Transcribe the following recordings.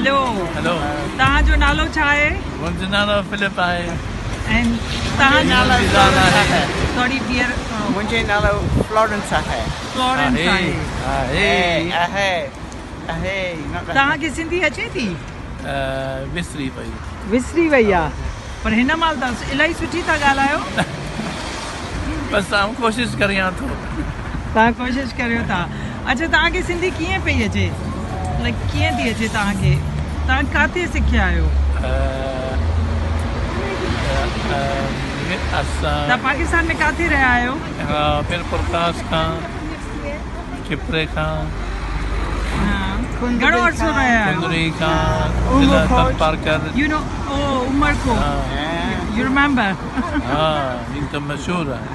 Hello hello. तव्हांजो नालो छा आहे? मुंहिंजो नालो फिलिप आहे। ऐं तव्हांजो नालो आहे? Sorry beer. मुंहिंजो नालो फ्लोरेंस आहे। फ्लोरेंस आहे। आहे आहे आहे। तव्हांखे सिंधी अचे थी? विसरी वई। विसरी वई आहे, पर हिन महिल त इलाही सुठी था ॻाल्हायो। बसि आउं कोशिशि करियां थो। तव्हां कोशिशि करियो था। अच्छा, तव्हांखे सिंधी कीअं पई अचे? लाइक कीअं थी अचे तव्हांखे? तव्हां किथे सिखिया आहियो? असां तव्हां पाकिस्तान में किथे रहिया आहियो? मीरपुर ख़ास खां, छिपरे खां। घणो अरसो रहिया आहियो? कुंदरी खां, ज़िला Tharparkar. You know, oh Umerkot, you remember? हा, ही त मशहूरु आहे,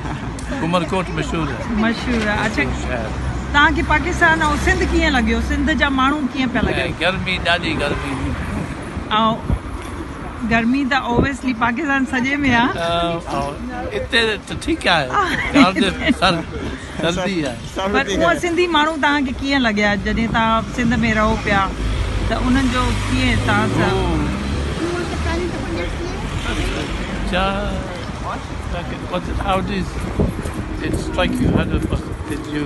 उमरकोट मशहूरु आहे। मशहूरु आहे। अच्छा, तव्हांखे पाकिस्तान ऐं सिंध कीअं लॻियो? सिंध जा माण्हू कीअं पिया लॻनि? गर्मी, ॾाढी गर्मी। ऐं गर्मी त ऑब्वियसली पाकिस्तान सॼे में आहे। हिते त ठीकु आहे, सर्दी आहे। पर उहा सिंधी माण्हू तव्हांखे कीअं लॻिया जॾहिं तव्हां सिंध में रहो पिया, त उन्हनि जो कीअं तव्हां सां? How did it strike you? How did, did you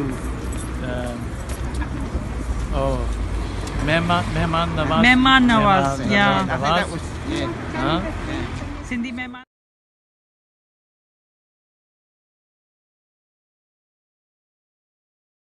oh, Mehman Nawaz? Mehman Nawaz, yeah. I think that was, yeah. Huh? Sindhi Mehman.